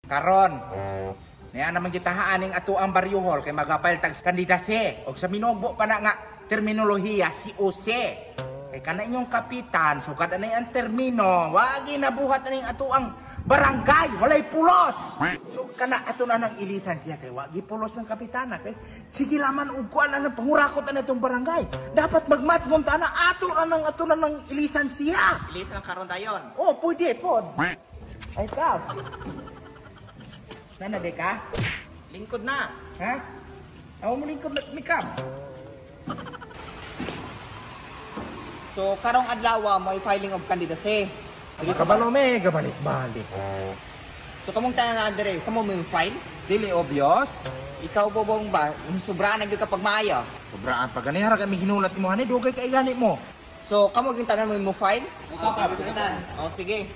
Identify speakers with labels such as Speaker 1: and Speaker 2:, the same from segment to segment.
Speaker 1: Karon, niya naman gitahaan ning ato ang baryo hall kay magapile tag kandidase og sa minubo pa na nga terminolohiya COC. Kay kana inyong kapitan sukad anay ang termino, wagi nabuhat aning ato ang barangay, walay pulos. So kana ato na nang ilisan siya kay wagi pulos ang kapitana kay sige laman og kuan ang pangurakot ana itong barangay. Dapat magmatgon ta na ato na nang ilisan siya.
Speaker 2: Ilisan ang karon dayon.
Speaker 1: Oh, pwede pod. Ay ka. Nana de ka?
Speaker 2: Lingkod na.
Speaker 1: Ha? Ako mo lingkod na mikap.
Speaker 2: So karong adlaw mo filing of candidacy.
Speaker 1: Kabalo me, gabalik-balik.
Speaker 2: So kamong tanan na dire, kamo mo yung file?
Speaker 1: Dili obvious.
Speaker 2: Ikaw bobong ba, sobraan na gyud kapag maayo.
Speaker 1: Sobraan pa ganihara kami hinulat mo hani, dugay kay gani mo.
Speaker 2: So kamo gyud tanan mo yung file? Oh, sige.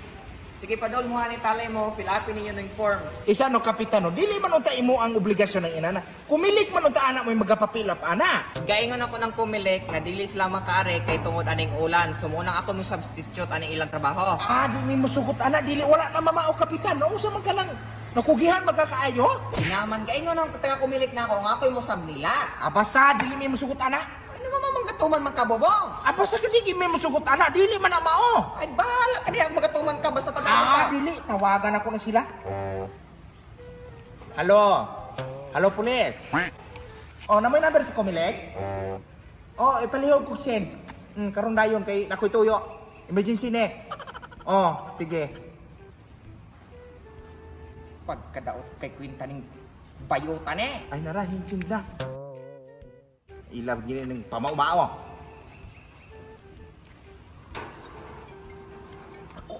Speaker 2: Sige, padol mo hani talay mo, fill upin ninyo ng form.
Speaker 1: Isa no kapitano, dili man unta imo ang obligasyon ng inana. Kumilik man unta anak mo yung magapapilap ana.
Speaker 2: Gaingon ako ng kumilik nga dili sila makaare kay tungod aning ulan. So muna ako mo substitute aning ilang trabaho.
Speaker 1: Ah, di mi musugot ana, dili wala na mamao kapitan. No, usa man ka lang nakugihan magkakaayo.
Speaker 2: Naman gaingon ang taga kumilik na ako nga ako'y mosab nila.
Speaker 1: Ah, basta dili mi musugot ana.
Speaker 2: Ano man magatuman man kabobong?
Speaker 1: Ah, basta dili mi musugot ana, dili man ang mao.
Speaker 2: Ay bahala ka diha magatuman ka basta pag
Speaker 1: Ah, dili tawagan ako na sila. Halo. Halo pulis. Oh, na may number sa Comelec? Oh, ipalihog ko send. Karon dayon kay nakoy tuyo. Emergency ne. Oh, sige.
Speaker 2: Pagkadaot kay kwinta ning bayota ne.
Speaker 1: Ay nara hinsin na. Ilab gini ning pamaumao. Ako.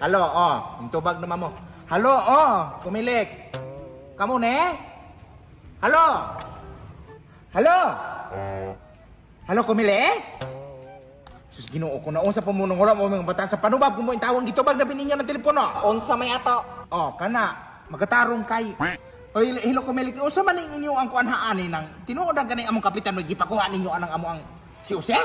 Speaker 1: Halo, oh, yung tubag naman mo. Halo, oh, Kumilik. Kamu ne? Halo? Halo? Halo, Kumilik? Sus, Ginoo ko na unsa pa mo nang wala mo mga bata sa panubab kung mo intawang gitubag na bininyo ng telepono.
Speaker 2: Unsa may ato?
Speaker 1: Oh, kana magatarong kay. Oy, hilo Kumilik, unsa man ning inyo ang kuan haani nang tinuod ang gani among kapitan magipakuha ninyo anang amo ang si Jose?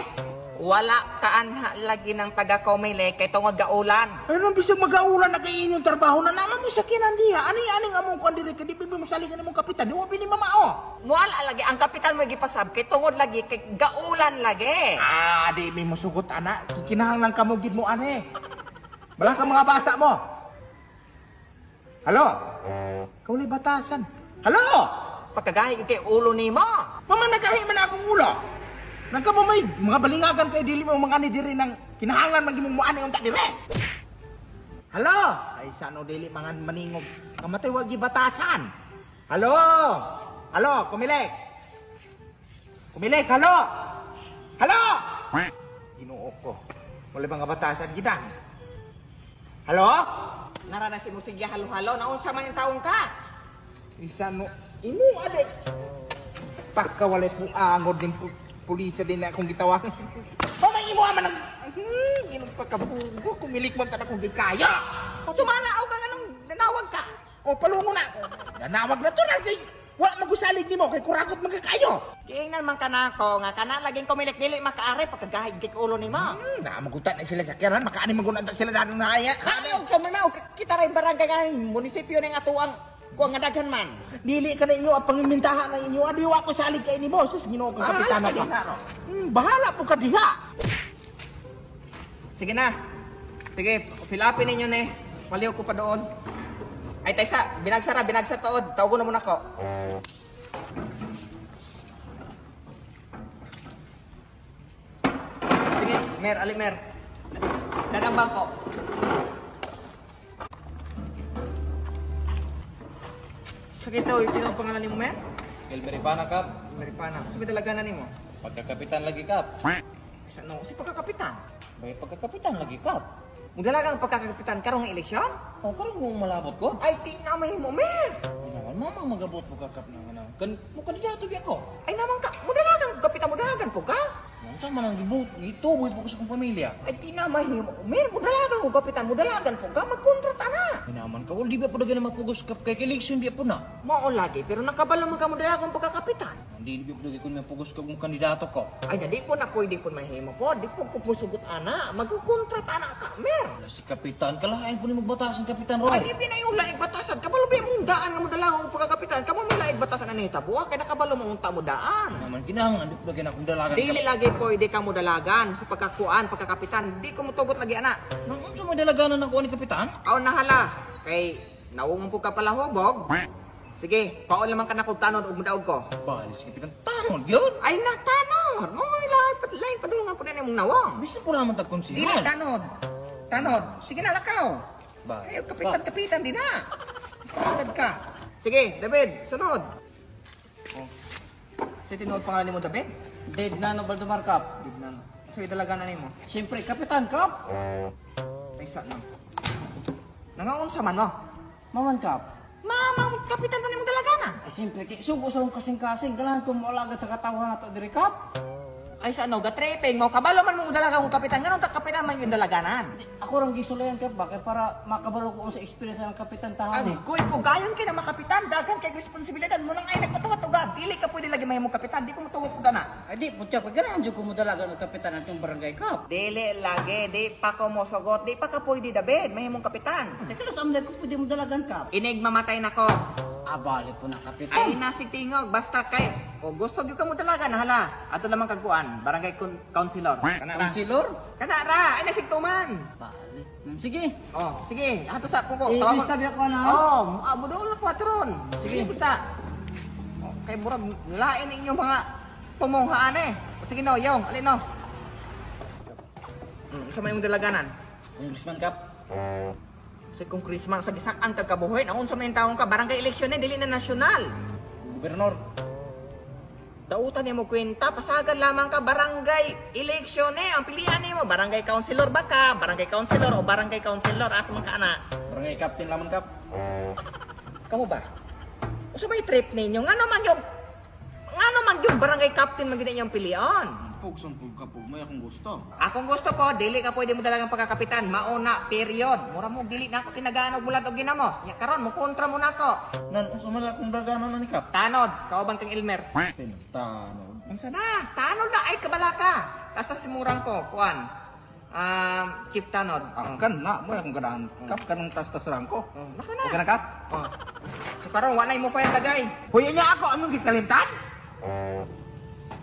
Speaker 2: Wala kaanha lagi ng taga Comelec kay tungod gaulan.
Speaker 1: Ay nang bisag magaulan na kay inyong trabaho na naman mo sakinan diha. Ani aning among kuan diri kay di mo saligan imong kapitan, di wa bini mamao.
Speaker 2: Wala lagi ang kapitan mo gipasab kay tungod lagi kay gaulan lagi.
Speaker 1: Ah, di mi musugot ana, kinahanglan kamo gid mo ane. Bala ka mga basa mo. Halo? Kaulay batasan. Halo?
Speaker 2: Pagkagahi kay ulo nimo.
Speaker 1: Mama nagahi man akong ulo. Nangka mo may mga balingagan kay dili mo mga ani diri nang kinahanglan man gimong muani unta dire. Halo? Ay sano dili mga maningog. Kamatay wag gibatasan. Halo? Halo, Kumilik. Kumilik, halo. Halo? Ginoo ko. Wala mga batasan gidan. Halo?
Speaker 2: Nara na si mo sige halo-halo naunsa man yung taong ka?
Speaker 1: Isa no imo ade. Pagkawalay po angod din pulisa din na akong gitawag. Pamay imo man ang ginong pagkabugo kumilik man ta akong gikaya.
Speaker 2: Sumana aw ka nganong nanawag ka.
Speaker 1: O palungo na. Nanawag na to na kay wala magusalig nimo kay kurakot man kaayo.
Speaker 2: Giingnan man kanako nga kana laging kumilik dili makaare pagkagahig kay ulo nimo.
Speaker 1: Na magutan na sila sa kiran makaani magunan ta sila dadong naaya.
Speaker 2: Ayaw sa mga kita rin barangay nga munisipyo ning atuang kuang nga daghan man.
Speaker 1: Dili ka na inyo ang pangimintahan ng inyo. Adi wa ko salig kay nimo. Sus Ginoo kong kapitana ka. Bahala po ka diha.
Speaker 2: Sige na. Sige, fill upin ninyo ne. Paliw ko pa doon. Ay taysa, binagsara, binagsa taod. Tawagon na muna ko. Sige, mer, ali mer. Dadang bangko. Sige ito, ito ang pangalan nimo, mer?
Speaker 3: El Meripana, Kap.
Speaker 2: Meripana. Sabi talaga na nimo.
Speaker 3: Pagkakapitan lagi, Kap.
Speaker 2: Isa no, si pagkakapitan.
Speaker 3: Bay pagkakapitan lagi, Kap.
Speaker 2: Mudala kang pagkakapitan karong nga eleksyon?
Speaker 3: O karon kung malabot ko.
Speaker 2: Ay di na may mo, mer.
Speaker 3: Ay naman mamang magabot mo ka, Kap, nang ano. Kan mo kandidato biya ko.
Speaker 2: Ay naman ka, mudala kang kapitan, mudalagan po ka.
Speaker 3: Unsa man ang gibut, gituboy po ko sa akong pamilya.
Speaker 2: Ay di na mahimo. Mer, mudalagan ko kapitan, mudalagan po ka magkontrata na.
Speaker 3: Minaman ka, di ba po na mapugos kap kay election di po na.
Speaker 2: Mao lagi, pero nakabalo man ka mudalagan pagkakapitan.
Speaker 3: Hindi di po na kun mapugos ka kung kandidato ko.
Speaker 2: Ay, dali po na pwede po mahimo po. Di po ko musugot ana. Magkukontrata na ka, mer.
Speaker 3: Wala si kapitan, kalahain po ni magbatasan Kapitan Roy.
Speaker 2: Ay, di na yung laig batasan. Kabalo ba yung daan nga mudalagan ko pagkakapitan? Kamo mo laig batasan ang hitabo. Kaya nakabalo mo unta mo daan.
Speaker 3: Naman kinahanglan di po na akong dalagan.
Speaker 2: Dili lagi pwede ka mudalagan sa pagkakuan, pagkakapitan. Di ko mutugot lagi ana.
Speaker 3: Nang unsa may dalaganan ako ni kapitan?
Speaker 2: Aw nahala. Kay nawong po ka pala hubog. Sige, paol naman ka na kog tanod ug mudaog ko.
Speaker 3: Bali si kapitan, tanod yun.
Speaker 2: Ay na tanod. Mo may lain pa lain padulungan po na imong nawong.
Speaker 3: Bisan po naman tag
Speaker 2: Dili
Speaker 3: konsehal.
Speaker 2: tanod. Tanod. Sige na lakaw.
Speaker 3: Ba.
Speaker 2: Ay, kapitan kapitan di na. Sunod ka. Sige, David, sunod. Oh. Sa tinuod pangalan mo, David?
Speaker 4: Dead na no Valdemar Cup.
Speaker 2: David na. So, dalaga na nimo.
Speaker 4: Siyempre, Kapitan Cup.
Speaker 2: Ay, sa no. Nangaunsa man mo.
Speaker 4: Maman Cup.
Speaker 2: Mama, kapitan pa nimo dalaga na.
Speaker 4: Ay, siyempre, sugo sa akong kasing-kasing. Ganahan ko moalaga sa katawan na to diri Cup.
Speaker 2: Ay sa ano, gatrepeng mo, kabalo man mo dalaga kong kapitan, ganun ta kapitan man yung dalaganan.
Speaker 4: Ako rang gisulayan Cup ba? Kaya para makabalo ko sa experience ng Kapitan Tahan eh.
Speaker 2: Agoy ko, gayon kay na makapitan, daghan kay responsibilidad mo nang ay nagpatugat-tugat. Dili ka pwede lagi mahimong kapitan, di ko motugot ko na.
Speaker 4: Ay di, putya, pag ganahan dyan ko mo dalaga ng Kapitan atong barangay Cup.
Speaker 2: Dili lagi, di pa ko mosugot, di pa ka pwede David, mahimong kapitan.
Speaker 4: Teka lang, sa amday ko pwede mo dalagan Cup.
Speaker 2: Inig mamatay nako.
Speaker 4: Ah, bali po na Kapitan.
Speaker 2: Ay nasig tingog, basta kay o gusto gyud ka mo dalagan hala. Ato lamang kagkuan, barangay councilor. Kana ra.
Speaker 4: Councilor?
Speaker 2: Kana ra, ay nasig tuman.
Speaker 4: Bali. Sige.
Speaker 2: Oh, sige, ato sa kuko.
Speaker 4: Eh,
Speaker 2: Tawag-
Speaker 4: lista biya ko na.
Speaker 2: Oh, budol ko atron.
Speaker 4: Sige.
Speaker 2: Sige sa. Oh, kay murag lain ninyo mga tumonghaan eh. O, sige no, yong, alin no. Sa may imong dalaganan.
Speaker 3: Congressman Kap.
Speaker 2: Sa kung Christmas sa gisak-an kag kabuhi, naun sa may taong ka barangay election eh dili na nasyonal.
Speaker 3: Gobernador.
Speaker 2: Dautan nimo kwenta, pasagan lamang ka barangay election eh. Ang pilihan nimo barangay councilor ba ka, barangay councilor o barangay councilor asa man ka ana.
Speaker 3: Barangay captain lamang Kap.
Speaker 2: Kamo ba? Usa may trip ninyo? Ngano man yung barangay captain man gyud inyong pilion?
Speaker 3: Pugson pug ka pug may akong gusto.
Speaker 2: Akong gusto po, dili ka pwede mo dalagang pagkakapitan, mauna, period. Mura mo dili na ako tinagaan og bulat og ginamos. Nya karon mo kontra mo nako.
Speaker 3: Nan unsa man akong daganan ni Kap?
Speaker 2: Tanod, kauban kang Elmer.
Speaker 3: Tanod.
Speaker 2: Unsa na? Tanod na ay kabala ka. Tasta simurang ko, kuan. Chief Tanod.
Speaker 1: Ah, kan na mo akong ganahan. Kap kanang tas-tas ko.
Speaker 2: Oh, naka na.
Speaker 1: Okay na kap?
Speaker 2: Oh. So karon wa na imo file dagay.
Speaker 1: Hoy nya ako among gikalimtan?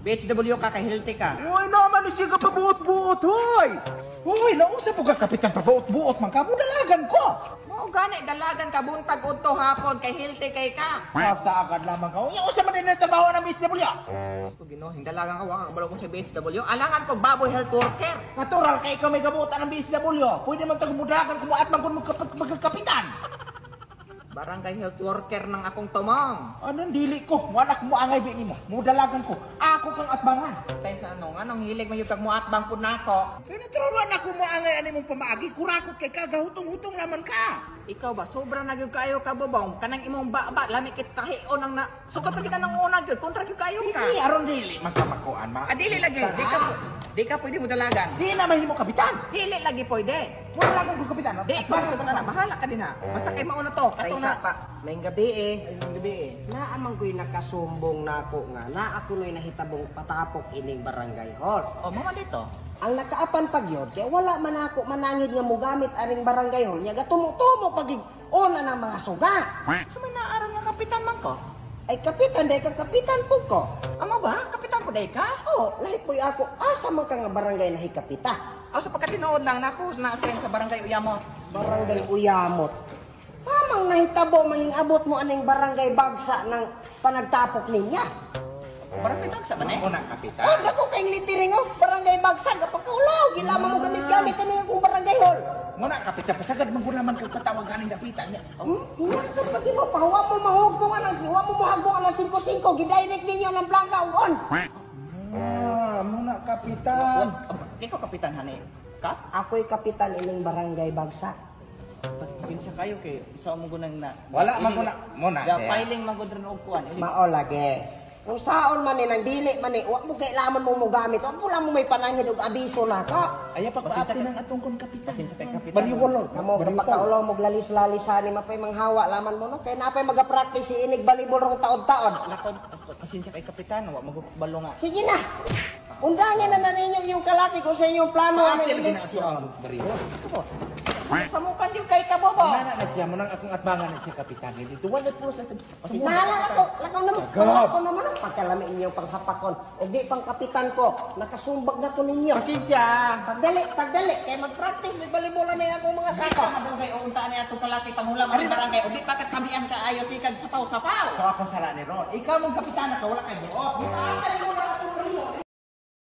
Speaker 2: BHW ka kay healthy ka.
Speaker 1: Uy, naman siya ka pabuot-buot, hoy! Hoy, nausa po ka kapitan pabuot-buot man ka, dalagan ko!
Speaker 2: Mao gani dalagan ka buntag udto hapon kay healthy kay ka.
Speaker 1: Asa agad lamang ka. Unya, usa man din ang trabaho ng BCW.
Speaker 2: Ko Ginoo, hindalagan ka wa ka kabalo kung sa BHW. Alangan pag baboy health worker.
Speaker 1: Natural kay ikaw may gabutan ng BCW. Pwede man tag mudagan kung at man kung magkakapitan.
Speaker 2: Barangay health worker ng akong tumong.
Speaker 1: Anong dili ko? Wala ko mo angay bi nimo. Mudalagan ko. Ako kang atbangan.
Speaker 2: Tay sa ano, anong hilig man yung kag muatbang pud nako.
Speaker 1: Kaya natural wala ko mo angay ani mong pamaagi. Kurakot kay kagahutong-hutong laman ka.
Speaker 2: Ikaw ba sobra na gyud kayo ka bobong kanang imong baba lami kit tahion ang na suka pa kita nang una gyud kontra gyud kayo ka.
Speaker 1: Sige, aron dili man ka makuan ma.
Speaker 2: Ah, dili lagi, di ka pwede mo dalagan.
Speaker 1: Di na mahimo kapitan.
Speaker 2: Dili lagi pwede.
Speaker 1: Wala akong kapitan.
Speaker 2: Di ko sa na bahala ka din ha. Basta kay mauna to, kato na.
Speaker 5: pa, may gabi eh.
Speaker 2: Ay, gabi eh.
Speaker 5: Naamang ko'y nakasumbong nako nga, na ako no'y nahitabong patapok ining barangay hall.
Speaker 2: Oh, mama dito.
Speaker 5: Ang nakaapan pag yun, kaya wala man ako manangid nga mugamit aring barangay hall niya, gatumo-tumo pag una ng mga suga.
Speaker 2: So may naaral nga kapitan man ko.
Speaker 5: Ay kapitan, day ka kapitan po ko.
Speaker 2: Amo ba? Kapitan po day ka?
Speaker 5: Oh, lahi po'y ako, asa man ka nga barangay nahikapita?
Speaker 2: Aw, sa pagkatinuod lang nako na sa barangay Uyamot.
Speaker 5: Barangay Uyamot. Tamang nahitabo manging abot mo aning barangay bagsa ng panagtapok ninya.
Speaker 2: Barangay Bagsa ba na eh?
Speaker 1: Ako na kapitan.
Speaker 5: Oh, dako kayong litiring oh, barangay bagsa kapag kaulaw, gilama mo gamit-gamit ani akong barangay hall.
Speaker 1: Muna kapitan pasagad man gud naman kag patawag ganing dapitan niya.
Speaker 5: Hinangkot pag mo pa, huwa mo mahugbong anang, huwa mo muhagbong anang 5-5, gidirect ninyo ng blanca ug on.
Speaker 1: Ah, muna kapitan.
Speaker 2: Ikaw kapitan hani. Ka?
Speaker 5: Ako'y kapitan ining barangay bagsa.
Speaker 3: Pasensya kayo kay sa mo gunang na.
Speaker 1: Wala man guna. Muna.
Speaker 3: Ya filing man gud rin og kuan.
Speaker 5: Mao lagi. Kung saon man ni nang dili man ni, wa mo kailangan mo mo gamit. Wa mo lang mo may panangid og abiso na ka.
Speaker 1: Ayaw pa paapti ng atong kon kapitan.
Speaker 2: Pasensya kay kapitan.
Speaker 1: Baryo hall.
Speaker 5: Kamo kapakaulaw mo lalis-lalisan ni mapay manghawa laman mo no kay napay maga-practice si inig volleyball rong taod-taod.
Speaker 2: Nako, pasensya kay kapitan, wa magubalo nga.
Speaker 5: Sige na. Undangin na na ninyo yung kalaki kung sa inyong plano ang
Speaker 1: Paapti lagi na
Speaker 5: eleksyon.
Speaker 1: atong baryo hall.
Speaker 2: Samukan yung kay kabobo.
Speaker 1: Nana na siya mo nang akong atbangan na siya kapitan. Dito wala po sa
Speaker 5: Naalala ko, lakaw naman,
Speaker 1: Agad.
Speaker 5: ako naman ang pagkalami inyong panghapakon. O di pang kapitan ko, nakasumbag na ko ninyo.
Speaker 1: Pasensya.
Speaker 5: Pagdali, pagdali, kay mag-practice, may balibola na yung akong mga
Speaker 2: Sako
Speaker 5: sako.
Speaker 2: madungay o unta ni atong kalaki pangulam ang barangay o di pa kat kamian kaayo sikag sapaw-sapaw.
Speaker 1: So ako sala ni Ron. Ikaw mong kapitan ka wala kay buot. Di ba? Mo na akong baryo.